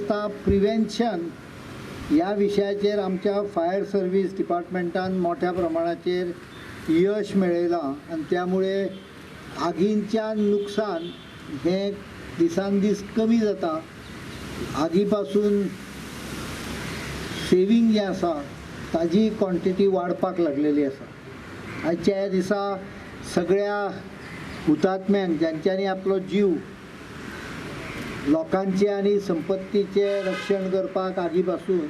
दिसता प्रिवेन्शन ह्या विशयाचेर आमच्या फायर सर्वीस डिपार्टमेंटान मोठ्या प्रमाणाचेर यश मेळयलां आनी त्यामुळे आगींच्यान नुकसान हें दिसान दीस कमी जाता. आगी पासून सेवींग जें आसा ताजी क्वॉन्टिटी वाडपाक लागलेली आसा. आयच्या ह्या दिसा सगळ्या हुतात्म्यांक ज्यांच्यांनी आपलो जीव लोकांचें आनी संपत्तीचें रक्षण करपाक आगी पासून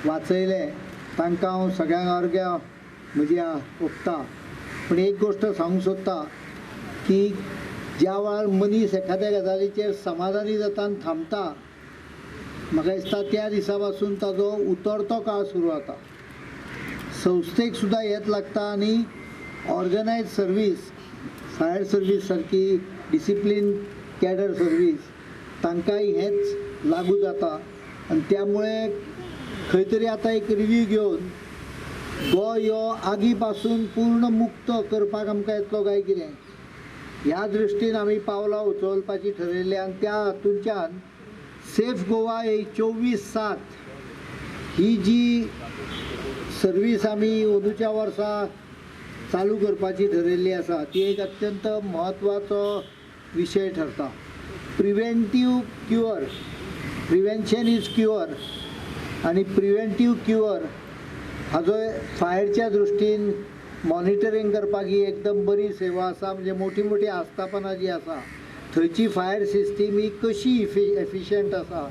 वाचयलें तांकां हांव सगळ्यांक अर्घ्यां म्हजी ओंपता. पूण एक गोश्ट सांगूंक सोदता की ज्या वेळार मनीस एखाद्या गजालीचेर समाधानी जाता आनी थांबता, म्हाका दिसता त्या दिसा पासून ताजो उतरतो काळ सुरू जाता. संस्थेक सुद्दां हेच लागता आनी ऑर्गनायज सर्वीस, फायर सर्वीस सारकी डिसिप्लीन कॅडर सर्वीस तांकांय हेंच लागू जाता. आनी त्यामुळे खंय तरी आतां एक रिव्यू घेवन गोंय हो आगी पासून पूर्ण मुक्त करपाक आमकां येतलो काय कितें ह्या दृश्टीन आमी पावलां उचलपाची ठरयल्ली. आनी त्या हातूंतल्यान सेफ गोवा ही 24/7 ही जी सर्वीस आमी अंदूच्या वर्सा चालू करपाची ठरयल्ली आसा ती एक अत्यंत म्हत्वाचो विशय ठरता. Preventive cure, prevention is cure आनी प्रिवेंटीव क्युअर हाजो फायरच्या दृश्टीन मॉनिटरींग करपाक ही एकदम बरी सेवा आसा. म्हणजे मोठी मोठी आस्थापनां जी आसा थंयची फायर सिस्टीम ही कशी एफिशंट आसा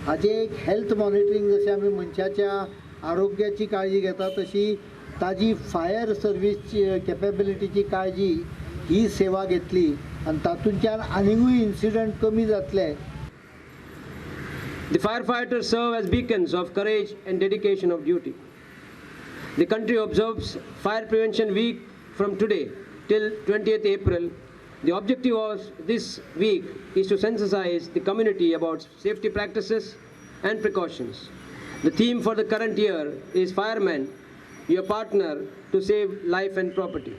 हाजें एक हेल्थ मॉनिटरींग, जशें आमी मनशाच्या आरोग्याची काळजी घेता तशी ताजी फायर सर्वीसची कॅपेबिलिटीची काळजी ही सेवा घेतली आनी तातूंतल्यान आनीकूय इन्सिडंट कमी जातले. The firefighters serve as beacons of courage and dedication of duty. The country observes Fire Prevention Week from today till 20th April. The objective of this week is to sensitize the community about safety practices and precautions. The theme for the current year is Fireman, your partner to save life and property.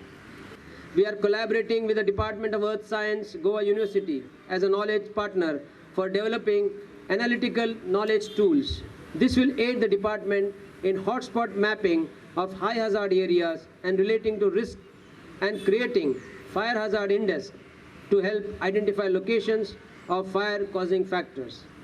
We are collaborating with the Department of Earth Science, Goa University, as a knowledge partner for developing analytical knowledge tools. This will aid the department in hotspot mapping of high hazard areas and relating to risk and creating fire hazard index to help identify locations of fire causing factors.